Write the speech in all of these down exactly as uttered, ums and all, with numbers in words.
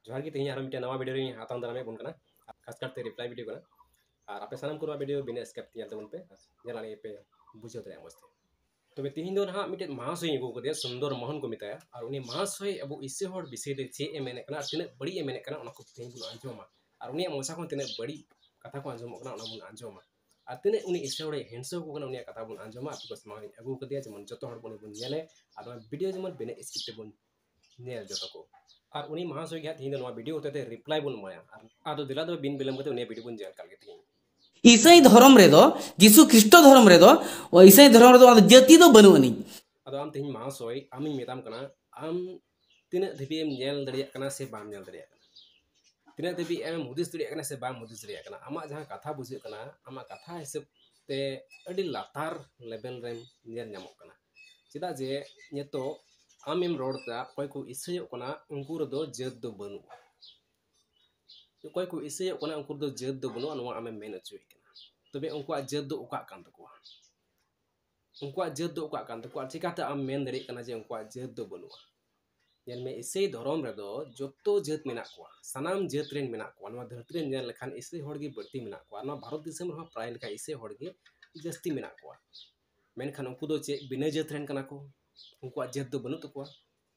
ᱡᱚᱦᱟᱨ ᱜᱮ, ᱛᱮᱦᱮᱧ ᱟᱨᱦᱚᱸ ᱢᱤᱫᱴᱮᱱ ᱱᱟᱣᱟ video ᱨᱤᱧ ᱟᱛᱟᱝ ᱫᱟᱨᱟᱢᱮᱫ ᱵᱚᱱ ᱠᱟᱱᱟ᱾ ᱠᱷᱟᱥ ᱠᱟᱨᱛᱮ reply video ᱠᱟᱱᱟ᱾ ᱟᱨ ᱟᱯᱮ ᱥᱟᱱᱟᱢ ᱠᱚ ᱱᱚᱣᱟ video ᱵᱤᱱᱟᱹ skip ᱛᱮ ᱧᱮᱞ ᱛᱟᱵᱚᱱ ᱯᱮ, ᱧᱮᱞ ᱟᱞᱮ ᱯᱮ ᱵᱩᱡᱷᱟᱹᱣ ᱫᱟᱲᱮᱭᱟᱜᱼᱟ ᱢᱚᱡᱽ ᱛᱮ᱾ ᱛᱚᱵᱮ ᱛᱮᱦᱮᱧ ᱫᱚ ᱱᱟᱦᱟᱜ ᱢᱤᱫᱴᱮᱱ ᱢᱟᱦᱟᱥᱚᱭ ᱤᱧ ᱟᱹᱜᱩ ᱠᱟᱫᱮᱭᱟ, ᱥᱩᱱᱫᱚᱨ ᱢᱳᱦᱚᱱ ᱠᱚ ᱢᱮᱛᱟᱭᱟ᱾ ᱟᱨ ᱩᱱᱤ ᱢᱟᱦᱟᱥᱚᱭ ᱟᱵᱚ ᱤᱥᱟᱹᱭ ᱦᱚᱲ ᱵᱤᱥᱚᱭ ᱛᱮ ᱪᱮᱫ ᱮ ᱢᱮᱱᱮᱫ ᱠᱟᱱᱟ ᱟᱨ ᱛᱤᱱᱟᱹᱜ ᱵᱟᱹᱲᱤᱡ ᱮ ᱢᱮᱱᱮᱫ ᱠᱟᱱᱟ, ᱚᱱᱟ ᱠᱚ ᱛᱮᱦᱮᱧ ᱵᱚᱱ ᱟᱸᱡᱚᱢᱟ᱾ ᱟᱨ ᱩᱱᱤᱭᱟᱜ ᱢᱚᱪᱟ ᱠᱷᱚᱱ ᱛᱤᱱᱟᱹᱜ ᱵᱟᱹᱲᱤᱡ ᱠᱟᱛᱷᱟ ᱠᱚ ᱟᱸᱡᱚᱢᱚᱜ ᱠᱟᱱᱟ, ᱚᱱᱟ ᱵᱚᱱ ᱟᱸᱡᱚᱢᱟ᱾ ᱟᱨ ᱛᱤᱱᱟᱹᱜ ᱩᱱᱤ ᱤᱥᱟᱹᱭ ᱦᱚᱲᱮ ᱦᱤᱝᱥᱟᱹ ᱟᱠᱚ ᱠᱟᱱᱟ, ᱩᱱᱤᱭᱟᱜ ᱠᱟᱛᱷᱟ ᱵᱚᱱ ᱟᱸᱡᱚᱢᱟ᱾ ᱟᱨ ᱛᱚᱵᱮ ᱥᱟᱢᱟᱝ ᱨᱤᱧ ᱟᱹᱜᱩ ᱠᱟᱫᱮᱭᱟ, ᱡᱮᱢᱚᱱ ᱡᱚᱛᱚ ᱦᱚᱲ ᱵᱚᱱ, ᱵᱚᱱ ᱧᱮᱞᱮ, ᱟᱨ ᱱᱚᱣᱟ video ᱡᱮᱢᱚᱱ ᱵᱤᱱᱟᱹ skip ᱛᱮᱵᱚᱱ ᱧᱮᱞ ᱡᱚᱛᱚ ᱠᱚ᱾ ᱟᱨ ᱩᱱᱤ ᱢᱟᱦᱟᱥᱚᱭ ᱜᱮ ᱦᱟᱸᱜ ᱛᱮᱦᱮᱧ ᱫᱚ ᱱᱚᱣᱟ video ᱦᱚᱛᱮᱛᱮ reply ᱵᱚᱱ ᱮᱢᱟᱭᱟ᱾ ᱟᱨ ᱟᱫᱚ ᱫᱮᱞᱟ ᱫᱚ ᱵᱤᱱ ᱵᱤᱞᱚᱢ ᱠᱟᱛᱮ ᱩᱱᱤᱭᱟᱜ video ᱵᱚᱱ ᱧᱮᱞ ᱠᱟᱜ ᱜᱮ ᱛᱮᱦᱮᱧ᱾ ᱤᱥᱟᱹᱭ ᱫᱷᱚᱨᱚᱢ ᱨᱮᱫᱚ, ᱡᱤᱥᱩ ᱠᱷᱨᱤᱥᱴᱚ ᱫᱷᱚᱨᱚᱢ ᱨᱮᱫᱚ, ᱤᱥᱟᱹᱭ ᱫᱷᱚᱨᱚᱢ ᱨᱮᱫᱚ ᱚᱱᱟ ᱫᱚ ᱡᱟᱹᱛᱤ ᱫᱚ ᱵᱟᱹᱱᱩᱜ ᱟᱹᱱᱤᱡ᱾ ᱟᱫᱚ ᱟᱢ ᱛᱮᱦᱮᱧ ᱢᱟᱦᱟᱥᱚᱭ, ᱟᱢᱤᱧ ᱢᱮᱛᱟᱢ ᱠᱟᱱᱟ, ᱟᱢ ᱛᱤᱱᱟᱹᱜ ᱫᱷᱟᱹᱵᱤᱡ ᱮᱢ ᱧᱮᱞ ᱫᱟᱲᱮᱭᱟᱜ ᱠᱟᱱᱟ ᱥᱮ ᱵᱟᱢ ᱧᱮᱞ ᱫᱟᱲᱮᱭᱟᱜ ᱠᱟᱱᱟ, ᱛᱤᱱᱟᱹᱜ ᱫᱷᱟᱹᱵᱤᱡ ᱮᱢ ᱦᱩᱫᱤᱥ ᱫᱟᱲᱮᱭᱟᱜ ᱠᱟᱱᱟ ᱥᱮ ᱵᱟᱢ ᱦᱩᱫᱤᱥ ᱫᱟᱲᱮᱭᱟᱜ ᱠᱟᱱᱟ, ᱟᱢᱟᱜ ᱡᱟᱦᱟᱸ ᱠᱟᱛᱷᱟ ᱵᱩᱡᱷᱟᱹᱜ ᱠᱟᱱᱟ, ᱟᱢᱟᱜ ᱠᱟᱛᱷᱟ ᱦᱤᱥᱟᱹᱵ ᱛᱮ ᱟᱹᱰᱤ ᱞᱟᱛᱟᱨ level ᱨᱮᱢ ᱧᱮᱞ ᱧᱟᱢᱚᱜ ᱠᱟᱱᱟ᱾ ᱪᱮᱫᱟᱜ ᱡᱮ ᱱᱤᱛᱚᱜ ᱟᱢᱮᱢ ᱨᱚᱲ ᱮᱫᱟ, ᱚᱠᱚᱭ ᱠᱚ ᱤᱥᱟᱹᱭᱚᱜ ᱠᱟᱱᱟ, ᱩᱱᱠᱩ ᱨᱮᱫᱚ ᱡᱟᱹᱛ ᱫᱚ ᱵᱟᱹᱱᱩᱜᱼᱟ᱾ ᱚᱠᱚᱭ ᱠᱚ ᱤᱥᱟᱹᱭᱚᱜ ᱠᱟᱱᱟ, ᱩᱱᱠᱩ ᱨᱮᱫᱚ ᱡᱟᱹᱛ ᱫᱚ ᱵᱟᱹᱱᱩᱜᱼᱟ, ᱱᱚᱣᱟ ᱟᱢᱮᱢ ᱢᱮᱱ ᱦᱚᱪᱚᱭᱮᱫ ᱠᱟᱱᱟ᱾ ᱛᱚᱵᱮ ᱩᱱᱠᱩᱣᱟᱜ ᱡᱟᱹᱛ ᱫᱚ ᱚᱠᱟᱜ ᱠᱟᱱ ᱛᱟᱠᱚᱣᱟ? ᱩᱱᱠᱩᱣᱟᱜ ᱡᱟᱹᱛ ᱫᱚ ᱚᱠᱟᱜ ᱠᱟᱱ ᱛᱟᱠᱚᱣᱟ? ᱟᱨ ᱪᱤᱠᱟᱛᱮ ᱟᱢ ᱢᱮᱱ ᱫᱟᱲᱮᱭᱟᱜ ᱠᱟᱱᱟ ᱡᱮ ᱩᱱᱠᱩᱣᱟᱜ ᱡᱟᱹᱛ ᱫᱚ ᱵᱟᱹᱱᱩᱜᱼᱟ? ᱧᱮᱞ ᱢᱮ, ᱤᱥᱟᱹᱭ ᱫᱷᱚᱨᱚᱢ ᱨᱮᱫᱚ ᱡᱚᱛᱚ ᱡᱟᱹᱛ ᱢᱮᱱᱟᱜ ᱠᱚᱣᱟ, ᱥᱟᱱᱟᱢ ᱡᱟᱹᱛ ᱨᱮᱱ ᱢᱮᱱᱟᱜ ᱠᱚᱣᱟ᱾ ᱱᱚᱣᱟ ᱫᱷᱟᱹᱨᱛᱤ ᱨᱮ ᱧᱮᱞ ᱞᱮᱠᱷᱟᱱ ᱤᱥᱟᱹᱭ ᱦᱚᱲ ᱜᱮ ᱵᱟᱹᱲᱛᱤ ᱢᱮᱱᱟᱜ ᱠᱚᱣᱟ᱾ ᱱᱚᱣᱟ ᱵᱷᱟᱨᱚᱛ ᱫᱤᱥᱚᱢ ᱨᱮᱦᱚᱸ ᱯᱨᱟᱭ ᱞᱮᱠᱟ ᱤᱥᱟᱹᱭ ᱦᱚᱲ ᱜᱮ ᱡᱟᱹᱥᱛᱤ ᱢᱮᱱᱟᱜ ᱠᱚᱣᱟ᱾ ᱢᱮᱱᱠᱷᱟᱱ ᱩᱱᱠᱩ ᱫᱚ ᱪᱮᱫ ᱵᱤᱱᱟᱹ ᱡᱟᱹᱛ ᱨᱮᱱ ᱠᱟᱱᱟ ᱠᱚ? ᱩᱱᱠᱩᱣᱟᱜ ᱡᱟᱹᱛ ᱫᱚ ᱵᱟᱹᱱᱩᱜ ᱛᱟᱠᱚᱣᱟ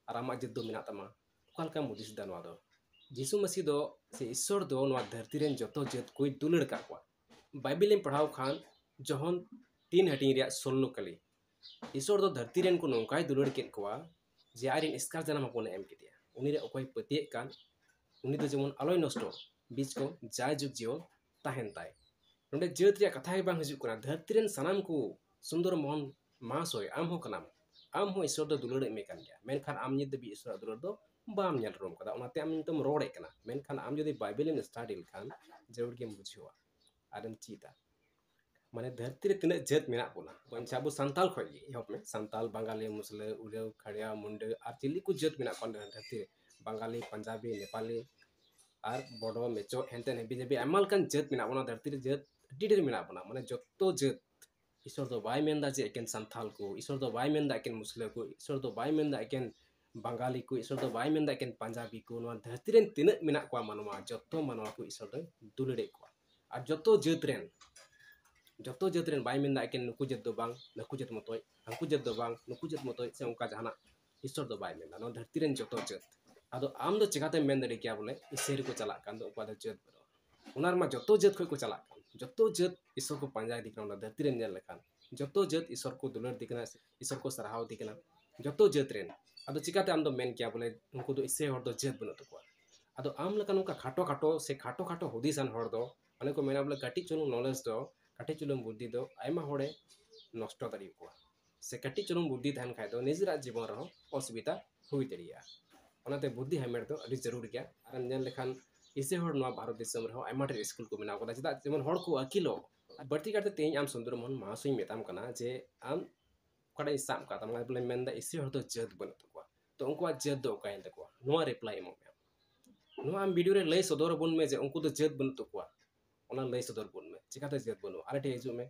ᱟᱨ ᱟᱢᱟᱜ ᱡᱟᱹᱛ ᱫᱚ ᱢᱮᱱᱟᱜ ᱛᱟᱢᱟ᱾ ᱚᱠᱟ ᱞᱮᱠᱟᱢ ᱦᱩᱫᱤᱥ ᱮᱫᱟ ᱱᱚᱣᱟ ᱫᱚ? ᱡᱤᱥᱩ ᱢᱟᱹᱥᱤ ᱫᱚ ᱥᱮ ᱤᱥᱥᱚᱨ ᱫᱚ ᱱᱚᱣᱟ ᱫᱷᱟᱹᱨᱛᱤ ᱨᱮᱱ ᱡᱚᱛᱚ ᱡᱟᱹᱛ ᱠᱚᱭ ᱫᱩᱞᱟᱹᱲ ᱟᱠᱟᱫ ᱠᱚᱣᱟ᱾ ᱵᱟᱭᱵᱮᱞ ᱮᱢ ᱯᱟᱲᱦᱟᱣ ᱠᱷᱟᱱ ᱡᱚᱦᱚᱱ ᱛᱤᱱ ᱦᱟᱹᱴᱤᱧ ᱨᱮᱭᱟᱜ ᱥᱳᱞᱞᱳ ᱠᱟᱹᱞᱤ, ᱤᱥᱥᱚᱨ ᱫᱚ ᱫᱷᱟᱹᱨᱛᱤ ᱨᱮᱱ ᱠᱚ ᱱᱚᱝᱠᱟᱭ ᱫᱩᱞᱟᱹᱲ ᱠᱮᱫ ᱠᱚᱣᱟ ᱡᱮ ᱟᱡᱨᱮᱱ ᱮᱥᱠᱟᱨ ᱡᱟᱱᱟᱢ ᱦᱚᱯᱚᱱᱮ ᱮᱢ ᱠᱮᱫᱮᱭᱟ᱾ ᱩᱱᱤ ᱨᱮ ᱚᱠᱚᱭ ᱯᱟᱹᱛᱭᱟᱹᱜ ᱠᱟᱱ, ᱩᱱᱤ ᱫᱚ ᱡᱮᱢᱚᱱ ᱟᱞᱚᱭ ᱱᱚᱥᱴᱚᱜ, ᱵᱤᱪ ᱠᱚ ᱡᱟᱭ ᱡᱩᱜᱽ ᱡᱤᱭᱚᱱ ᱛᱟᱦᱮᱱ ᱛᱟᱭ᱾ ᱱᱚᱰᱮ ᱡᱟᱹᱛ ᱨᱮᱭᱟᱜ ᱠᱟᱛᱷᱟ ᱜᱮ ᱵᱟᱝ ᱦᱤᱡᱩᱜ ᱠᱟᱱᱟ᱾ ᱫᱷᱟᱹᱨᱛᱤ ᱨᱮᱱ ᱥᱟᱱᱟᱢ ᱠᱚ, ᱥᱩᱱᱫᱚᱨ ᱢᱳᱦᱚᱱ ᱢᱟᱦᱟᱥᱚᱭ, ᱟᱢ ᱦᱚᱸ ᱠᱟᱱᱟᱢ, ᱟᱢ ᱦᱚᱸ ᱤᱥᱥᱚᱨ ᱫᱚ ᱫᱩᱞᱟᱹᱲ ᱮᱢ ᱠᱟᱱ ᱜᱮᱭᱟ, ᱢᱮᱱᱠᱷᱟᱱ ᱟᱢ ᱱᱤᱛ ᱫᱷᱟᱹᱵᱤᱡ ᱤᱥᱥᱚᱨᱟᱜ ᱫᱩᱞᱟᱹᱲ ᱫᱚ ᱵᱟᱢ ᱧᱮᱞ ᱩᱨᱩᱢ ᱠᱟᱫᱟ, ᱚᱱᱟᱛᱮ ᱟᱢ ᱱᱤᱛᱚᱜ ᱮᱢ ᱨᱚᱲᱮᱫ ᱠᱟᱱᱟ, ᱢᱮᱱᱠᱷᱟᱱ ᱟᱢ ᱡᱩᱫᱤ ᱵᱟᱭᱵᱮᱞ ᱮᱢ study ᱞᱮᱠᱷᱟᱱ ᱡᱟᱹᱨᱩᱲ ᱜᱮᱢ ᱵᱩᱡᱷᱟᱹᱣᱟ ᱟᱨᱮᱢ ᱪᱮᱫᱟ᱾ ᱢᱟᱱᱮ ᱫᱷᱟᱹᱨᱛᱤ ᱨᱮ ᱛᱤᱱᱟᱹᱜ ᱡᱟᱹᱛ ᱢᱮᱱᱟᱜ ᱵᱚᱱᱟ, ᱟᱪᱪᱷᱟ, ᱟᱵᱚ ᱥᱟᱱᱛᱟᱞ ᱠᱷᱚᱡ ᱜᱮ ᱮᱦᱚᱵ ᱢᱮ, ᱥᱟᱱᱛᱟᱞ, ᱵᱟᱝᱜᱟᱞᱤ, ᱢᱩᱥᱞᱟᱹ, ᱩᱨᱟᱹᱣ, ᱠᱷᱟᱲᱭᱟ, ᱢᱩᱱᱰᱟᱹ ᱟᱨ ᱪᱤᱞᱤ ᱠᱚ ᱡᱟᱹᱛ ᱢᱮᱱᱟᱜ ᱠᱚᱣᱟ ᱫᱷᱟᱹᱨᱛᱤ ᱨᱮ, ᱵᱟᱝᱜᱟᱞᱤ, ᱯᱟᱧᱡᱟᱵᱤ, ᱱᱮᱯᱟᱞᱤ ᱟᱨ ᱵᱚᱰᱚ, ᱢᱮᱪᱚ, ᱦᱮᱱᱛᱮ ᱦᱮᱵᱤ ᱡᱟᱹᱵᱤ ᱟᱭᱢᱟ ᱞᱮᱠᱟᱱ ᱡᱟᱹᱛ ᱢᱮᱱᱟᱜ ᱵᱚᱱᱟ ᱫᱷᱟᱹᱨᱛᱤ ᱨᱮ, ᱡᱟᱹᱛ ᱟᱹᱰᱤ ᱰᱷᱮᱨ ᱢᱮᱱᱟᱜ ᱵᱚᱱᱟ, ᱢᱟᱱᱮ ᱡᱚᱛᱚ ᱡᱟᱹᱛ᱾ ᱤᱥᱥᱚᱨ ᱫᱚ ᱵᱟᱭ ᱢᱮᱱᱫᱟ ᱡᱮ ᱮᱠᱮᱱ ᱥᱟᱱᱛᱟᱞ ᱠᱚ, ᱤᱥᱥᱚᱨ ᱫᱚ ᱵᱟᱭ ᱢᱮᱱᱫᱟ ᱮᱠᱮᱱ ᱢᱩᱥᱞᱟᱹ ᱠᱚ, ᱤᱥᱥᱚᱨ ᱫᱚ ᱵᱟᱭ ᱢᱮᱱᱫᱟ ᱮᱠᱮᱱ ᱵᱟᱝᱜᱟᱞᱤ ᱠᱚ ᱤᱥᱚᱨ ᱫᱚ ᱵᱟᱭ ᱢᱮᱱᱫᱟ ᱮᱠᱮᱱ ᱯᱟᱧᱡᱟᱵᱤ ᱠᱚ, ᱱᱚᱣᱟ ᱫᱷᱟᱹᱨᱛᱤ ᱨᱮᱱ ᱛᱤᱱᱟᱹᱜ ᱢᱮᱱᱟᱜ ᱠᱚᱣᱟ ᱢᱟᱱᱣᱟ, ᱡᱚᱛᱚ ᱢᱟᱱᱣᱟ ᱠᱚ ᱤᱥᱚᱨ ᱫᱚᱭ ᱫᱩᱞᱟᱹᱲᱮᱫ ᱠᱚᱣᱟ᱾ ᱟᱨ ᱡᱚᱛᱚ ᱡᱟᱹᱛ ᱨᱮᱱ, ᱡᱚᱛᱚ ᱡᱟᱹᱛ ᱨᱮᱱ ᱵᱟᱭ ᱢᱮᱱᱫᱟ ᱮᱠᱮᱱ ᱱᱩᱠᱩ ᱡᱟᱹᱛ ᱫᱚ ᱵᱟᱝ, ᱱᱩᱠᱩ ᱡᱟᱹᱛ ᱢᱚᱛᱚᱡ, ᱦᱟᱹᱱᱠᱩ ᱡᱟᱹᱛ ᱫᱚ ᱵᱟᱝ, ᱱᱩᱠᱩ ᱡᱟᱹᱛ ᱢᱚᱛᱚᱡ, ᱥᱮ ᱚᱱᱠᱟ ᱡᱟᱦᱟᱱᱟᱜ ᱤᱥᱚᱨ ᱫᱚ ᱵᱟᱭ ᱢᱮᱱᱫᱟ᱾ ᱱᱚᱣᱟ ᱫᱷᱟᱹᱨᱛᱤ ᱨᱮᱱ ᱡᱚᱛᱚ ᱡᱟᱹᱛ᱾ ᱟᱫᱚ ᱟᱢ ᱫᱚ ᱪᱤᱠᱟᱛᱮᱢ ᱢᱮᱱ ᱫᱟᱲᱮ ᱠᱮᱭᱟ ᱵᱚᱞᱮ ᱤᱥᱟᱹᱭ ᱨᱮᱠᱚ ᱪᱟᱞᱟᱜ ᱠᱟᱱ ᱫᱚ, ᱩᱱᱠᱩᱣᱟᱜ ᱫᱚ ᱡᱟᱹᱛ ᱵᱟᱹᱱᱩᱜᱼᱟ? ᱚᱱᱟ ᱨᱮᱢᱟ ᱡᱚᱛᱚ ᱡᱟᱹᱛ ᱠᱷᱚᱱ ᱠᱚ ᱪᱟᱞᱟᱜ ᱠᱟᱱ, ᱡᱚᱛᱚ ᱡᱟᱹᱛ ᱤᱥᱚᱨ ᱠᱚ ᱯᱟᱸᱡᱟᱭᱮᱫᱮ ᱠᱟᱱᱟ᱾ ᱚᱱᱟ ᱫᱷᱟᱹᱨᱛᱤ ᱨᱮᱢ ᱧᱮᱞ ᱞᱮᱠᱷᱟᱱ ᱡᱚᱛᱚ ᱡᱟᱹᱛ ᱤᱥᱚᱨ ᱠᱚ ᱫᱩᱞᱟᱹᱲ ᱫᱮ ᱠᱟᱱᱟ, ᱤᱥᱚᱨ ᱠᱚ ᱥᱟᱨᱦᱟᱣ ᱫᱮ ᱠᱟᱱᱟ, ᱡᱚᱛᱚ ᱡᱟᱹᱛ ᱨᱮᱱ᱾ ᱟᱫᱚ ᱪᱤᱠᱟᱛᱮ ᱟᱢ ᱫᱚᱢ ᱢᱮᱱ ᱠᱮᱭᱟ ᱵᱚᱞᱮ ᱩᱱᱠᱩ ᱫᱚ ᱤᱥᱟᱹᱭ ᱦᱚᱲ ᱫᱚ ᱡᱟᱹᱛ ᱵᱟᱹᱱᱩᱜ ᱛᱟᱠᱚᱣᱟ? ᱟᱫᱚ ᱟᱢ ᱞᱮᱠᱟ ᱱᱚᱝᱠᱟ ᱠᱷᱟᱴᱚ ᱠᱷᱟᱴᱚ ᱥᱮ ᱠᱷᱟᱴᱚ ᱠᱷᱟᱴᱚ ᱦᱩᱫᱤᱥᱟᱱ ᱦᱚᱲ ᱫᱚ, ᱚᱱᱮ ᱠᱚ ᱢᱮᱱᱟ ᱵᱚᱞᱮ ᱠᱟᱹᱴᱤᱡ ᱪᱩᱞᱩᱝ knowledge ᱫᱚ, ᱠᱟᱹᱴᱤᱡ ᱪᱩᱞᱩᱝ ᱵᱩᱫᱽᱫᱷᱤ ᱫᱚ ᱟᱭᱢᱟ ᱦᱚᱲᱮ ᱱᱚᱥᱴᱚ ᱫᱟᱲᱮᱭᱟᱠᱚᱣᱟ᱾ ᱥᱮ ᱠᱟᱹᱴᱤᱡ ᱪᱩᱞᱩᱝ ᱵᱩᱫᱽᱫᱷᱤ ᱛᱟᱦᱮᱱ ᱠᱷᱟᱡ ᱫᱚ ᱱᱤᱡᱮᱨᱟᱜ ᱡᱤᱵᱚᱱ ᱨᱮᱦᱚᱸ ᱚᱥᱩᱵᱤᱫᱷᱟ ᱦᱩᱭ ᱫᱟᱲᱮᱭᱟᱜᱼᱟ᱾ ᱚᱱᱟᱛᱮ ᱵᱩᱫᱽᱫᱷᱤ ᱦᱟᱢᱮᱴ ᱫᱚ ᱟᱹᱰᱤ ᱡᱟᱹᱨᱩᱲ ᱜᱮᱭᱟ᱾ ᱟᱨᱮᱢ ᱧᱮᱞ ᱞᱮᱠᱷᱟᱱ ᱤᱥᱟᱹᱭ ᱦᱚᱲ ᱱᱚᱣᱟ ᱵᱷᱟᱨᱚᱛ ᱫᱤᱥᱚᱢ ᱨᱮᱦᱚᱸ ᱟᱭᱢᱟ ᱰᱷᱮᱨ ᱥᱠᱩᱞ ᱠᱚ ᱵᱮᱱᱟᱣ ᱠᱟᱫᱟ, ᱪᱮᱫᱟᱜ ᱡᱮᱢᱚᱱ ᱦᱚᱲ ᱠᱚ ᱟᱹᱠᱤᱞᱚᱜ᱾ ᱵᱟᱹᱲᱛᱤ ᱠᱟᱭᱛᱮ ᱛᱮᱦᱮᱧ ᱟᱢ ᱥᱩᱱᱫᱚᱨ ᱢᱳᱦᱚᱱ ᱢᱟᱦᱟᱥᱚᱭᱤᱧ ᱢᱮᱛᱟᱢ ᱠᱟᱱᱟ ᱡᱮ ᱟᱢ ᱚᱠᱟᱴᱟᱜ ᱤᱧ ᱥᱟᱵ ᱠᱟᱜ ᱛᱟᱢᱟ, ᱵᱚᱞᱮ ᱢᱮᱱᱫᱟ ᱤᱥᱟᱹᱭ ᱦᱚᱲ ᱫᱚ ᱡᱟᱹᱛ ᱵᱟᱹᱱᱩᱜ ᱛᱟᱠᱚᱣᱟ, ᱛᱚ ᱩᱱᱠᱩᱣᱟᱜ ᱡᱟᱹᱛ ᱫᱚ ᱚᱠᱟᱭᱮᱱ ᱛᱟᱠᱚᱣᱟ? ᱱᱚᱣᱟ ᱨᱤᱯᱞᱟᱭ ᱮᱢᱚᱜ ᱢᱮ᱾ ᱱᱚᱣᱟ ᱟᱢ ᱵᱷᱤᱰᱤᱭᱳ ᱨᱮ ᱞᱟᱹᱭ ᱥᱚᱫᱚᱨ ᱟᱵᱚᱱ ᱢᱮ ᱡᱮ ᱩᱱᱠᱩ ᱫᱚ ᱡᱟᱹᱛ ᱵᱟᱹᱱᱩᱜ ᱛᱟᱠᱚᱣᱟ, ᱚᱱᱟ ᱞᱟᱹᱭ ᱥᱚᱫᱚᱨ ᱵᱚᱱ ᱢᱮ᱾ ᱪᱤᱠᱟᱛᱮ ᱡᱟᱹᱛ ᱵᱟᱹᱱᱩᱜᱼᱟ? ᱟᱞᱮ ᱴᱷᱮᱱ ᱦᱤᱡᱩᱜ ᱢᱮ,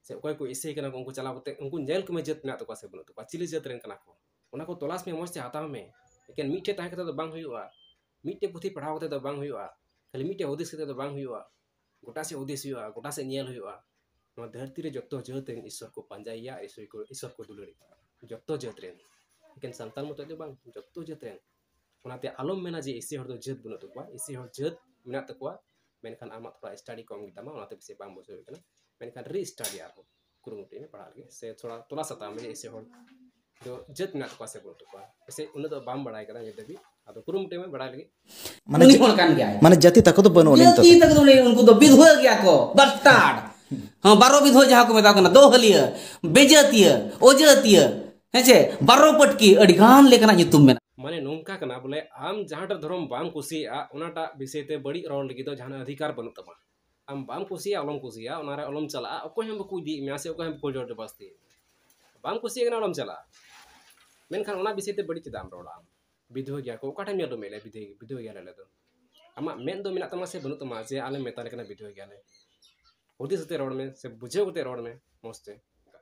ᱥᱮ ᱚᱠᱚᱭ ᱠᱚ ᱤᱥᱟᱹᱭ ᱠᱟᱱᱟ ᱠᱚ, ᱩᱱᱠᱩ ᱪᱟᱞᱟᱣ ᱠᱟᱛᱮ ᱩᱱᱠᱩ ᱧᱮᱞ ᱠᱚᱢᱮ, ᱡᱟᱹᱛ ᱢᱮᱱᱟᱜ ᱛᱟᱠᱚᱣᱟ ᱥᱮ ᱵᱟᱹᱱᱩᱜ ᱛᱟᱠᱚᱣᱟ, ᱪᱤᱞᱤ ᱡᱟᱹᱛ ᱨᱮᱱ ᱠᱟᱱᱟ ᱠᱚ, ᱚᱱᱟ ᱠᱚ ᱛᱚᱞᱟᱥ ᱢᱮ, ᱢᱚᱡᱽ ᱛᱮ ᱦᱟᱛᱟᱣ ᱢᱮ᱾ ᱮᱠᱮᱱ ᱢᱤᱫᱴᱷᱮᱡ ᱛᱟᱦᱮᱸ ᱠᱟᱛᱮ ᱫᱚ ᱵᱟᱝ ᱦᱩᱭᱩᱜᱼᱟ, ᱢᱤᱫᱴᱮᱡ ᱯᱩᱛᱷᱤ ᱯᱟᱲᱦᱟᱣ ᱠᱟᱛᱮ ᱫᱚ ᱵᱟᱝ ᱦᱩᱭᱩᱜᱼᱟ, ᱠᱷᱟᱹᱞᱤ ᱢᱤᱫᱴᱮᱡ ᱦᱩᱫᱤᱥ ᱠᱟᱛᱮ ᱫᱚ ᱵᱟᱝ ᱦᱩᱭᱩᱜᱼᱟ, ᱜᱚᱴᱟ ᱥᱮᱫ ᱦᱩᱫᱤᱥ ᱦᱩᱭᱩᱜᱼᱟ, ᱜᱚᱴᱟ ᱥᱮᱫ ᱧᱮᱞ ᱦᱩᱭᱩᱜᱼᱟ᱾ ᱱᱚᱣᱟ ᱫᱷᱟᱹᱨᱛᱤ ᱨᱮ ᱡᱚᱛᱚ ᱡᱟᱹᱛ ᱨᱮᱱ ᱤᱥᱚᱨ ᱠᱚ ᱯᱟᱸᱡᱟᱭᱮᱭᱟ, ᱤᱥᱚᱨ ᱠᱚ, ᱤᱥᱚᱨ ᱠᱚ ᱫᱩᱞᱟᱹᱲᱮᱭᱟ, ᱡᱚᱛᱚ ᱡᱟᱹᱛ ᱨᱮᱱ᱾ ᱮᱠᱮᱱ ᱥᱟᱱᱛᱟᱲ ᱢᱚᱛᱚᱡ ᱫᱚ ᱵᱟᱝ, ᱡᱚᱛᱚ ᱡᱟᱹᱛ ᱨᱮᱱ᱾ ᱚᱱᱟᱛᱮ ᱟᱞᱚᱢ ᱢᱮᱱᱟ ᱡᱮ ᱤᱥᱟᱹᱭ ᱦᱚᱲ ᱫᱚ ᱡᱟᱹᱛ ᱵᱟᱹᱱᱩᱜ ᱛᱟᱠᱚᱣᱟ, ᱤᱥᱟᱹᱭ ᱦᱚᱲ ᱡᱟᱹᱛ ᱢᱮᱱᱟᱜ ᱛᱟᱠᱚᱣᱟ, ᱢᱮᱱᱠᱷᱟᱱ ᱟᱢᱟᱜ ᱛᱷᱚᱲᱟ ᱥᱴᱟᱰᱤ ᱠᱚᱢ ᱜᱮᱛᱟᱢᱟ, ᱚᱱᱟᱛᱮ ᱯᱟᱥᱮᱡ ᱵᱟᱢ ᱵᱩᱡᱷᱟᱹᱣ ᱠᱟᱱᱟ᱾ ᱢᱮᱱᱠᱷᱟᱱ ᱨᱤ ᱥᱴᱟᱰᱤ ᱟᱨᱦᱚᱸ ᱠᱩᱨᱩᱢᱩᱴᱩᱭ ᱢᱮ ᱯᱟᱲᱦᱟᱜ ᱞᱟᱹᱜᱤᱫ, ᱥᱮ ᱛᱷᱚᱲᱟ ᱛᱚᱞᱟᱥ ᱦᱟᱛᱟᱣ ᱢᱮ ᱡᱮ ᱤᱥᱟᱹᱭ ᱦᱚᱲ ᱫᱚ ᱡᱟᱹᱛ ᱢᱮᱱᱟᱜ ᱛᱟᱠᱚᱣᱟ ᱥᱮ ᱵᱟᱹᱱᱩᱜ ᱛᱟᱠᱚᱣᱟ᱾ ᱯᱟᱥᱮᱡ ᱩᱱᱟᱹᱜ ᱫᱚ ᱵᱟᱢ ᱵᱟᱲᱟᱭ ᱠᱟᱫᱟ ᱱᱤᱛ ᱫᱷᱟᱹᱵᱤᱡ, ᱟᱫᱚ ᱠᱩᱨᱩᱢᱩᱴᱩᱭ ᱢᱮ ᱵᱟᱲᱟᱭ ᱞᱟᱹᱜᱤᱫ᱾ ᱢᱟᱱᱮ ᱩᱱᱤ ᱡᱟᱹ-, ᱦᱚᱲ ᱠᱟᱱ ᱜᱮᱭᱟᱭ᱾ ᱢᱟᱱᱮ ᱡᱟᱹᱛᱤ ᱛᱟᱠᱚ ᱫᱚ ᱵᱟᱹᱱᱩᱜ ᱟᱹᱱᱤᱡ ᱡᱟᱹᱛᱤ ᱛᱟᱠᱚ᱾ ᱛᱟᱠᱚ ᱫᱚ ᱩᱱᱤ, ᱩᱱᱠᱩ ᱫᱚ ᱵᱤᱫᱷᱩᱣᱟᱹ ᱜᱮᱭᱟ ᱠᱚ, ᱵᱟᱥᱴᱟᱨᱰ᱾ ᱦᱚᱸ, ᱵᱟᱨᱚ ᱵᱤᱫᱷᱩᱣᱟᱹ ᱡᱟᱦᱟᱸ ᱠᱚ ᱢᱮᱛᱟ ᱠᱚ ᱠᱟᱱᱟ, ᱫᱚᱦᱟᱹᱞᱤᱭᱟᱹ, ᱵᱮᱡᱟᱹᱛᱤᱭᱟᱹ, ᱚᱡᱟᱹᱛᱤᱭᱟᱹ, ᱦᱮᱸ ᱪᱮ, ᱵᱟᱨᱚ ᱯᱟᱹᱴᱠᱤ, ᱟᱹᱰᱤ ᱜᱟᱱ ᱞᱮᱠᱟᱱᱟᱜ ᱧᱩᱛᱩᱢ ᱢᱮᱱᱟᱜᱼᱟ᱾ ᱢᱟᱱᱮ ᱱᱚᱝᱠᱟ ᱠᱟᱱᱟ ᱵᱚᱞᱮ, ᱟᱢ ᱡᱟᱦᱟᱸᱴᱟᱜ ᱫᱷᱚᱨᱚᱢ ᱵᱟᱢ ᱠᱩᱥᱤᱭᱟᱜᱼᱟ, ᱚᱱᱟᱴᱟᱜ ᱵᱤᱥᱚᱭ ᱛᱮ ᱵᱟᱹᱲᱤᱡ ᱨᱚᱲ ᱞᱟᱹᱜᱤᱫ ᱫᱚ ᱡᱟᱦᱟᱱᱟᱜ ᱚᱫᱷᱤᱠᱟᱨ ᱵᱟᱹᱱᱩᱜ ᱛᱟᱢᱟ᱾ ᱟᱢ ᱵᱟᱢ ᱠᱩᱥᱤᱭᱟᱜᱼᱟ, ᱟᱞᱚᱢ ᱠᱩᱥᱤᱭᱟᱜᱼᱟ, ᱚᱱᱟᱨᱮ ᱟᱞᱚᱢ ᱪᱟᱞᱟᱜᱼᱟ, ᱚᱠᱚᱭ ᱦᱚᱸ ᱵᱟᱠᱚ ᱤᱫᱤᱭᱮᱫ ᱢᱮᱭᱟ ᱥᱮ ᱚᱠᱚᱭ ᱦᱚᱸ ᱵᱟᱠᱚ ᱡᱳᱨ ᱡᱚᱵᱚᱥᱛᱤ᱾ ᱵᱟᱢ ᱠᱩᱥᱤᱭᱟᱜ ᱠᱟᱱᱟ, ᱟᱞᱚᱢ ᱪᱟᱞᱟᱜᱼᱟ᱾ ᱢᱮᱱᱠᱷᱟᱱ ᱚᱱᱟ ᱵᱤᱥᱚᱭ ᱛᱮ ᱵᱟᱹᱲᱤᱡ ᱪᱮᱫᱟᱜ ᱮᱢ ᱨᱚᱲᱟ ᱟᱢ? ᱵᱤᱫᱷᱣᱟᱹ ᱜᱮᱭᱟ ᱠᱚ, ᱚᱠᱟ ᱴᱷᱮᱱ ᱧᱮᱞ ᱨᱩᱢ ᱞᱮ ᱵᱤᱫᱷᱣᱟᱹ, ᱵᱤᱫᱷᱣᱟᱹ ᱜᱮᱭᱟᱞᱮ ᱟᱞᱮ ᱫᱚ? ᱟᱢᱟᱜ ᱢᱮᱫ ᱫᱚ ᱢᱮᱱᱟᱜ ᱛᱟᱢᱟ ᱥᱮ ᱵᱟᱹᱱᱩᱜ ᱛᱟᱢᱟ ᱡᱮ ᱟᱞᱮ ᱢᱮᱛᱟ ᱞᱮ ᱠᱟᱱᱟ ᱵᱤᱫᱷᱣᱟᱹ ᱜᱮᱭᱟᱞᱮ? ᱦᱩᱫᱤᱥ ᱠᱟᱛᱮ ᱨᱚᱲ ᱢᱮ ᱥᱮ ᱵᱩᱡᱷᱟᱹᱣ ᱠᱟᱛᱮ ᱨᱚᱲ ᱢᱮ ᱢᱚᱡᱽ ᱛᱮ᱾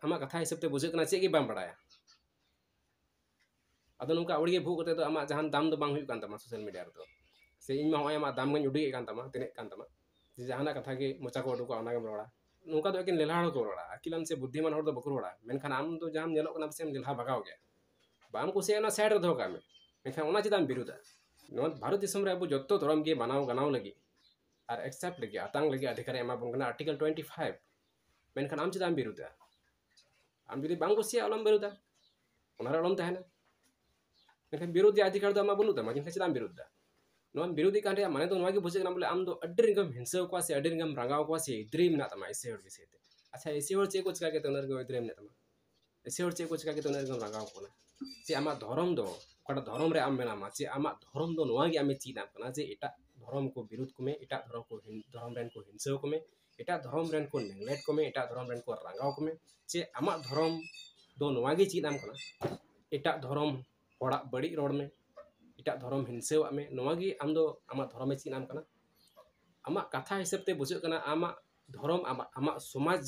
ᱟᱢᱟᱜ ᱠᱟᱛᱷᱟ ᱦᱤᱥᱟᱹᱵ ᱛᱮ ᱵᱩᱡᱷᱟᱹᱜ ᱠᱟᱱᱟ ᱪᱮᱫ ᱜᱮ ᱵᱟᱢ ᱵᱟᱲᱟᱭᱟ᱾ ᱟᱫᱚ ᱱᱚᱝᱠᱟ ᱟᱹᱣᱲᱤ ᱜᱮ ᱵᱷᱩᱜ ᱠᱟᱛᱮ ᱫᱚ ᱟᱢᱟᱜ ᱡᱟᱦᱟᱱ ᱫᱟᱢ ᱫᱚ ᱵᱟᱝ ᱦᱩᱭᱩᱜ ᱠᱟᱱ ᱛᱟᱢᱟ ᱥᱳᱥᱟᱞ ᱢᱤᱰᱤᱭᱟ ᱨᱮᱫᱚ᱾ ᱥᱮ ᱤᱧ ᱢᱟ ᱦᱚᱸᱜᱼᱚᱭ ᱟᱢᱟᱜ ᱫᱟᱢ ᱜᱤᱧ ᱩᱰᱩᱠᱮᱫ ᱠᱟᱱ ᱛᱟᱢᱟ, ᱛᱤᱱᱟᱹᱜ ᱠᱟᱱ ᱛᱟᱢᱟ, ᱡᱮ ᱡᱟᱦᱟᱱᱟᱜ ᱠᱟᱛᱷᱟ ᱜᱮ ᱢᱚᱪᱟ ᱠᱚ ᱩᱰᱩᱠᱚᱜᱼᱟ, ᱚᱱᱟ ᱜᱮᱢ ᱨᱚᱲᱟ᱾ ᱱᱚᱝᱠᱟ ᱫᱚ ᱮᱠᱮᱱ ᱞᱮᱞᱦᱟ ᱦᱚᱲ ᱠᱚ ᱨᱚᱲᱟ, ᱟᱹᱠᱤᱞᱟᱱ ᱥᱮ ᱵᱩᱫᱽᱫᱷᱤᱢᱟᱱ ᱦᱚᱲ ᱫᱚ ᱵᱟᱠᱚ ᱨᱚᱲᱟ᱾ ᱢᱮᱱᱠᱷᱟᱱ ᱟᱢ ᱫᱚ ᱡᱟᱦᱟᱸᱢ ᱧᱮᱞᱚᱜ ᱠᱟᱱᱟ ᱯᱟᱥᱮᱢ ᱞᱮᱞᱦᱟ ᱵᱷᱟᱜᱟᱣ ᱜᱮᱭᱟ, ᱵᱟᱢ ᱠᱩᱥᱤᱭᱟᱜᱼᱟ, ᱚᱱᱟ ᱥᱟᱭᱤᱰ ᱨᱮ ᱫᱚᱦᱚ ᱠᱟᱜ ᱢᱮ᱾ ᱢᱮᱱᱠᱷᱟᱱ ᱚᱱᱟ ᱪᱮᱫᱟᱜ ᱮᱢ ᱵᱤᱨᱩᱫᱟ? ᱱᱚᱣᱟ ᱵᱷᱟᱨᱚᱛ ᱫᱤᱥᱚᱢ ᱨᱮ ᱟᱵᱚ ᱡᱚᱛᱚ ᱫᱷᱚᱨᱚᱢ ᱜᱮ ᱢᱟᱱᱟᱣ ᱜᱟᱱᱟᱣ ᱞᱟᱹᱜᱤᱫ ᱟᱨ ᱮᱠᱥᱮᱯᱴ ᱞᱟᱹᱜᱤᱫ, ᱟᱛᱟᱝ ᱞᱟᱹᱜᱤᱫ ᱚᱫᱷᱤᱠᱟᱨ ᱮ ᱮᱢᱟ ᱵᱚᱱ ᱠᱟᱱᱟ ᱟᱨᱴᱤᱠᱮᱞ ᱴᱩᱭᱮᱱᱴᱤ ᱯᱷᱟᱭᱤᱵᱷ᱾ ᱢᱮᱱᱠᱷᱟᱱ ᱟᱢ ᱪᱮᱫᱟᱜ ᱮᱢ ᱵᱤᱨᱩᱫᱟ? ᱟᱢ ᱡᱩᱫᱤ ᱵᱟᱢ ᱠᱩᱥᱤᱭᱟᱜᱼᱟ, ᱟᱞᱚᱢ ᱵᱤᱨᱩᱫᱟ, ᱚᱱᱟ ᱨᱮ ᱟᱞᱚᱢ ᱛᱟᱦᱮᱱᱟ᱾ ᱢᱮᱱᱠᱷᱟᱱ ᱵᱤᱨᱩᱫᱷ ᱨᱮᱭᱟᱜ ᱚᱫᱷᱤᱠᱟᱨ ᱫᱚ ᱟᱢᱟᱜ ᱵᱟᱹᱱᱩᱜ ᱛᱟᱢᱟ, ᱢᱮᱱᱠᱷᱟᱱ ᱪᱮᱫᱟᱜ ᱮᱢ ᱵᱤᱨᱩᱫᱷ ᱫᱟ? ᱱᱚᱣᱟᱢ ᱵᱤᱨᱩᱫᱷ ᱮᱫ ᱠᱟᱱ ᱨᱮᱭᱟᱜ ᱢᱟᱱᱮ ᱫᱚ ᱱᱚᱣᱟ ᱜᱮ ᱵᱩᱡᱷᱟᱹᱜ ᱠᱟᱱᱟ, ᱵᱚᱞᱮ ᱟᱢ ᱫᱚ ᱟᱹᱰᱤ ᱨᱟᱸᱜᱟᱣ ᱮᱢ ᱦᱤᱝᱥᱟᱹ ᱠᱚᱣᱟ ᱥᱮ ᱟᱹᱰᱤ ᱨᱟᱸᱜᱟᱣ ᱮᱢ ᱨᱟᱸᱜᱟᱣ ᱠᱚᱣᱟ ᱥᱮ ᱮᱫᱽᱨᱮ ᱢᱮᱱᱟᱜ ᱛᱟᱢᱟ ᱮᱥᱮ ᱦᱚᱲ ᱵᱤᱥᱚᱭ ᱛᱮ᱾ ᱟᱪᱪᱷᱟ, ᱮᱥᱮ ᱦᱚᱲ ᱪᱮᱫ ᱠᱚ ᱪᱤᱠᱟ ᱠᱮᱫᱟ ᱩᱱᱟᱹᱜ ᱨᱟᱸᱜᱟᱣ ᱮᱫᱽᱨᱮ ᱢᱮᱱᱟᱜ ᱛᱟᱢᱟ? ᱮᱥᱮ ᱦᱚᱲ ᱪᱮᱫ ᱠᱚ ᱪᱤᱠᱟ ᱠᱮᱫᱟ ᱩᱱᱟᱹᱜ ᱨᱟᱸᱜᱟᱣ ᱮᱢ ᱨᱟᱸᱜᱟᱣ ᱠᱟᱱᱟ? ᱪᱮ ᱟᱢᱟᱜ ᱫᱷᱚᱨᱚᱢ ᱫᱚ, ᱚᱠᱟᱴᱟᱜ ᱫᱷᱚᱨᱚᱢ ᱨᱮ ᱟᱢ ᱢᱮᱱᱟᱢᱟ, ᱪᱮ ᱟᱢᱟᱜ ᱫᱷᱚᱨᱚᱢ ᱫᱚ ᱱᱚᱣᱟ ᱜᱮ ᱟᱢᱮ ᱪᱮᱫ ᱟᱢ ᱠᱟᱱᱟ ᱡᱮ ᱮᱴᱟᱜ ᱫᱷᱚᱨᱚᱢ ᱠᱚ ᱵᱤᱨᱩᱫᱷ ᱠᱚᱢᱮ, ᱮᱴᱟᱜ ᱫᱷᱚᱨᱚᱢ ᱠᱚ ᱦᱤᱱ-, ᱫᱷᱚᱨᱚᱢ ᱨᱮᱱ ᱠᱚ ᱦᱤᱝᱥᱟᱹ ᱠᱚᱢᱮ, ᱮᱴᱟᱜ ᱫᱷᱚᱨᱚᱢ ᱨᱮᱱ ᱠᱚ ᱱᱮᱜᱽᱞᱮᱠᱴ ᱠᱚᱢᱮ, ᱮᱴᱟᱜ ᱫᱷᱚᱨᱚᱢ ᱨᱮᱱ ᱠᱚ ᱨᱟᱸᱜᱟᱣ ᱠᱚᱢᱮ? ᱪᱮ ᱟᱢᱟᱜ ᱫᱷᱚᱨᱚᱢ ᱫᱚ ᱱᱚᱣᱟ ᱜᱮ ᱪᱮᱫ ᱟᱢ ᱠᱟᱱᱟ, ᱮᱴᱟᱜ ᱫᱷᱚᱨᱚᱢ ᱦᱚᱲᱟᱜ ᱵᱟᱹᱲᱤᱡ ᱨᱚᱲ ᱢᱮ, ᱮᱴᱟᱜ ᱫᱷᱚᱨᱚᱢ ᱦᱤᱝᱥᱟᱹᱣᱟᱜ ᱢᱮ, ᱱᱚᱣᱟ ᱜᱮ ᱟᱢ ᱫᱚ ᱟᱢᱟᱜ ᱫᱷᱚᱨᱚᱢᱮ ᱪᱮᱫ ᱟᱢ ᱠᱟᱱᱟ? ᱟᱢᱟᱜ ᱠᱟᱛᱷᱟ ᱦᱤᱥᱟᱹᱵ ᱛᱮ ᱵᱩᱡᱷᱟᱹᱜ ᱠᱟᱱᱟ ᱟᱢᱟᱜ ᱫᱷᱚᱨᱚᱢ, ᱟᱢᱟᱜ, ᱟᱢᱟᱜ ᱥᱚᱢᱟᱡᱽ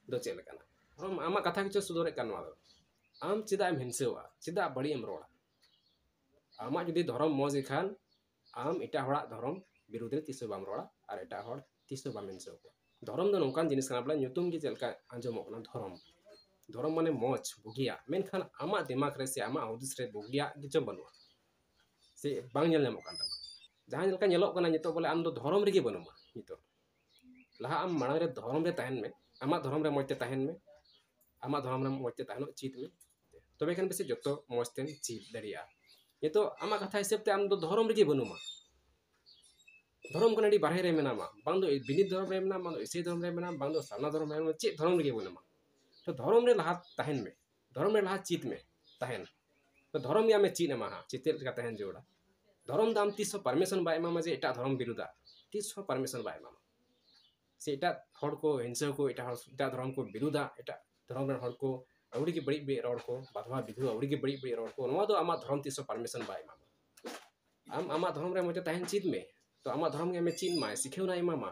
ᱫᱚ ᱪᱮᱫ ᱞᱮᱠᱟᱱᱟ? ᱫᱷᱚᱨᱚᱢ ᱟᱢᱟᱜ ᱠᱟᱛᱷᱟ ᱜᱮᱪᱚ ᱥᱚᱫᱚᱨᱮᱫ ᱠᱟᱱ ᱱᱚᱣᱟ ᱫᱚ᱾ ᱟᱢ ᱪᱮᱫᱟᱜ ᱮᱢ ᱦᱤᱝᱥᱟᱹᱣᱟ? ᱪᱮᱫᱟᱜ ᱵᱟᱹᱲᱤᱡ ᱮᱢ ᱨᱚᱲᱟ? ᱟᱢᱟᱜ ᱡᱩᱫᱤ ᱫᱷᱚᱨᱚᱢ ᱢᱚᱡᱽ ᱜᱮ ᱠᱷᱟᱱ, ᱟᱢ ᱮᱴᱟᱜ ᱦᱚᱲᱟᱜ ᱫᱷᱚᱨᱚᱢ ᱵᱤᱨᱩᱫᱷ ᱨᱮ ᱛᱤᱥ ᱦᱚᱸ ᱵᱟᱢ ᱨᱚᱲᱟ ᱟᱨ ᱮᱴᱟᱜ ᱦᱚᱲ ᱛᱤᱥ ᱦᱚᱸ ᱵᱟᱢ ᱦᱤᱝᱥᱟᱹ ᱠᱚᱣᱟ᱾ ᱫᱷᱚᱨᱚᱢ ᱫᱚ ᱱᱚᱝᱠᱟᱱ ᱡᱤᱱᱤᱥ ᱠᱟᱱᱟ, ᱵᱚᱞᱮ ᱧᱩᱛᱩᱢ ᱜᱮ ᱪᱮᱫ ᱞᱮᱠᱟ ᱟᱸᱡᱚᱢᱚᱜ ᱠᱟᱱᱟ ᱫᱷᱚᱨᱚᱢ, ᱫᱷᱚᱨᱚᱢ ᱢᱟᱱᱮ ᱢᱚᱡᱽ, ᱵᱩᱜᱤᱭᱟᱜ, ᱢᱮᱱᱠᱷᱟᱱ ᱟᱢᱟᱜ ᱫᱤᱢᱟᱜᱽ ᱨᱮ ᱥᱮ ᱟᱢᱟᱜ ᱦᱩᱫᱤᱥ ᱨᱮ ᱵᱩᱜᱤᱭᱟᱜ ᱜᱮᱪᱚ ᱵᱟᱹᱱᱩᱜᱼᱟ ᱥᱮ ᱵᱟᱝ ᱧᱮᱞ ᱧᱟᱢᱚᱜ ᱠᱟᱱ ᱛᱟᱢᱟ᱾ ᱡᱟᱦᱟᱸ ᱞᱮᱠᱟ ᱧᱮᱞᱚᱜ ᱠᱟᱱᱟ ᱱᱤᱛᱚᱜ, ᱵᱚᱞᱮ ᱟᱢ ᱫᱚ ᱫᱷᱚᱨᱚᱢ ᱨᱮᱜᱮ ᱵᱟᱹᱱᱩᱢᱟ ᱱᱤᱛᱚᱜ᱾ ᱞᱟᱦᱟ ᱟᱢ ᱢᱟᱲᱟᱝ ᱨᱮ ᱫᱷᱚᱨᱚᱢ ᱨᱮ ᱛᱟᱦᱮᱱ ᱢᱮ, ᱟᱢᱟᱜ ᱫᱷᱚᱨᱚᱢ ᱨᱮ ᱢᱚᱡᱽ ᱛᱮ ᱛᱟᱦᱮᱱ ᱢᱮ, ᱟᱢᱟᱜ ᱫᱷᱚᱨᱚᱢ ᱨᱮ ᱢᱚᱡᱽ ᱛᱮ ᱛᱟᱦᱮᱱᱚᱜ ᱪᱮᱫ ᱢᱮ, ᱛᱚᱵᱮ ᱠᱷᱟᱱ ᱯᱟᱥᱮᱡ ᱡᱚᱛᱚ ᱢᱚᱡᱽ ᱛᱮᱢ ᱪᱮᱫ ᱫᱟᱲᱮᱭᱟᱜᱼᱟ᱾ ᱱᱤᱛᱚᱜ ᱟᱢᱟᱜ ᱠᱟᱛᱷᱟ ᱦᱤᱥᱟᱹᱵ ᱛᱮ ᱟᱢ ᱫᱚ ᱫᱷᱚᱨᱚᱢ ᱨᱮᱜᱮ ᱵᱟᱹᱱᱩᱢᱟ, ᱫᱷᱚᱨᱚᱢ ᱠᱷᱚᱱ ᱟᱹᱰᱤ ᱵᱟᱨᱦᱮ ᱨᱮ ᱢᱮᱱᱟᱢᱟ, ᱵᱟᱝ ᱫᱚ ᱵᱤᱱᱤᱫ ᱫᱷᱚᱨᱚᱢ ᱨᱮ ᱢᱮᱱᱟᱢᱟ, ᱵᱟᱝ ᱫᱚ ᱤᱥᱟᱹᱭ ᱫᱷᱚᱨᱚᱢ ᱨᱮ ᱢᱮᱱᱟᱢᱟ, ᱵᱟᱝ ᱫᱚ ᱥᱟᱨᱱᱟ ᱫᱷᱚᱨᱚᱢ ᱨᱮ ᱢᱮᱱᱟᱢᱟ, ᱪᱮᱫ ᱫᱷᱚᱨᱚᱢ ᱨᱮᱜᱮ ᱵᱟᱹᱱᱩᱢᱟ᱾ ᱛᱚ ᱫᱷᱚᱨᱚᱢ ᱨᱮ ᱞᱟᱦᱟ ᱛᱟᱦᱮᱱ ᱢᱮ, ᱫᱷᱚᱨᱚᱢ ᱨᱮ ᱞᱟᱦᱟ ᱪᱮᱫ ᱢᱮ ᱛᱟᱦᱮᱱ᱾ ᱛᱚ ᱫᱷᱚᱨᱚᱢ ᱜᱮ ᱟᱢᱮ ᱪᱮᱫ ᱟᱢᱟ ᱦᱟᱸᱜ, ᱪᱮᱫ ᱞᱮᱠᱟ ᱛᱟᱦᱮᱱ ᱡᱟᱹᱨᱩᱲᱟ᱾ ᱫᱷᱚᱨᱚᱢ ᱫᱚ ᱟᱢ ᱛᱤᱥ ᱦᱚᱸ ᱯᱟᱨᱢᱤᱥᱚᱱ ᱵᱟᱭ ᱮᱢᱟᱢᱟ ᱡᱮ ᱮᱴᱟᱜ ᱫᱷᱚᱨᱚᱢ ᱵᱤᱨᱩᱫᱷᱟ, ᱛᱤᱥ ᱦᱚᱸ ᱯᱟᱨᱢᱤᱥᱚᱱ ᱵᱟᱭ ᱮᱢᱟᱢᱟ᱾ ᱥᱮ ᱮᱴᱟᱜ ᱦᱚᱲ ᱠᱚ ᱦᱤᱝᱥᱟᱹ ᱠᱚ, ᱮᱴᱟᱜ ᱦᱚᱲ, ᱮᱴᱟᱜ ᱫᱷᱚᱨᱚᱢ ᱠᱚ ᱵᱤᱨᱩᱫᱷᱟ, ᱮᱴᱟᱜ ᱫᱷᱚᱨᱚᱢ ᱨᱮᱱ ᱦᱚᱲ ᱠᱚ ᱟᱹᱣᱲᱤ ᱜᱮ ᱵᱟᱹᱲᱤᱡ ᱵᱟᱹᱲᱤᱡ ᱨᱚᱲ ᱠᱚ, ᱵᱟᱫᱷᱣᱟ ᱵᱤᱫᱷᱣᱟ ᱟᱹᱣᱲᱤ ᱜᱮ ᱵᱟᱹᱲᱤᱡ ᱵᱟᱹᱲᱤᱡ ᱨᱚᱲ ᱠᱚ, ᱱᱚᱣᱟ ᱫᱚ ᱟᱢᱟᱜ ᱫᱷᱚᱨᱚᱢ ᱛᱤᱥ ᱦᱚᱸ ᱯᱟᱨᱢᱤᱥᱚᱱ ᱵᱟᱭ ᱮᱢᱟᱢᱟ᱾ ᱟᱢ ᱟᱢᱟᱜ ᱫᱷᱚᱨᱚᱢ ᱨᱮ ᱢᱚᱡᱽ ᱛᱮ ᱛᱟᱦᱮᱱ ᱪᱮᱫ ᱢᱮ, ᱛᱚ ᱟᱢᱟᱜ ᱫᱷᱚᱨᱚᱢ ᱜᱮ ᱟᱢᱮ ᱪᱮᱫ ᱢᱟᱭ, ᱥᱤᱠᱷᱟᱹᱣᱱᱟᱭ ᱮᱢᱟᱢᱟ᱾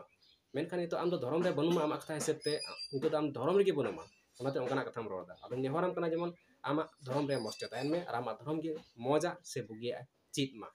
ᱢᱮᱱᱠᱷᱟᱱ ᱱᱤᱛᱚᱜ ᱟᱢ ᱫᱚ ᱫᱷᱚᱨᱚᱢ ᱨᱮ ᱵᱟᱹᱱᱩᱢᱟ, ᱟᱢᱟᱜ ᱠᱟᱛᱷᱟ ᱦᱤᱥᱟᱹᱵ ᱛᱮ ᱱᱤᱛᱚᱜ ᱫᱚ ᱟᱢ ᱫᱷᱚᱨᱚᱢ ᱨᱮᱜᱮ ᱵᱟᱹᱱᱩᱢᱟ᱾ ᱚᱱᱟᱛᱮ ᱚᱱᱠᱟᱱᱟᱜ ᱠᱟᱛᱷᱟᱢ ᱨᱚᱲ ᱮᱫᱟ᱾ ᱟᱫᱚᱧ ᱱᱮᱦᱚᱨᱟᱢ ᱠᱟᱱᱟ ᱡᱮᱢᱚᱱ ᱟᱢᱟᱜ ᱫᱷᱚᱨᱚᱢ ᱨᱮ ᱢᱚᱡᱽ ᱛᱮ ᱛᱟᱦᱮᱱ ᱢᱮ ᱟᱨ ᱟᱢᱟᱜ ᱫᱷᱚᱨᱚᱢ ᱜᱮ ᱢᱚᱡᱟ ᱥᱮ ᱵᱩᱜᱤᱭᱟᱜ ᱪᱮᱫ ᱢᱟ᱾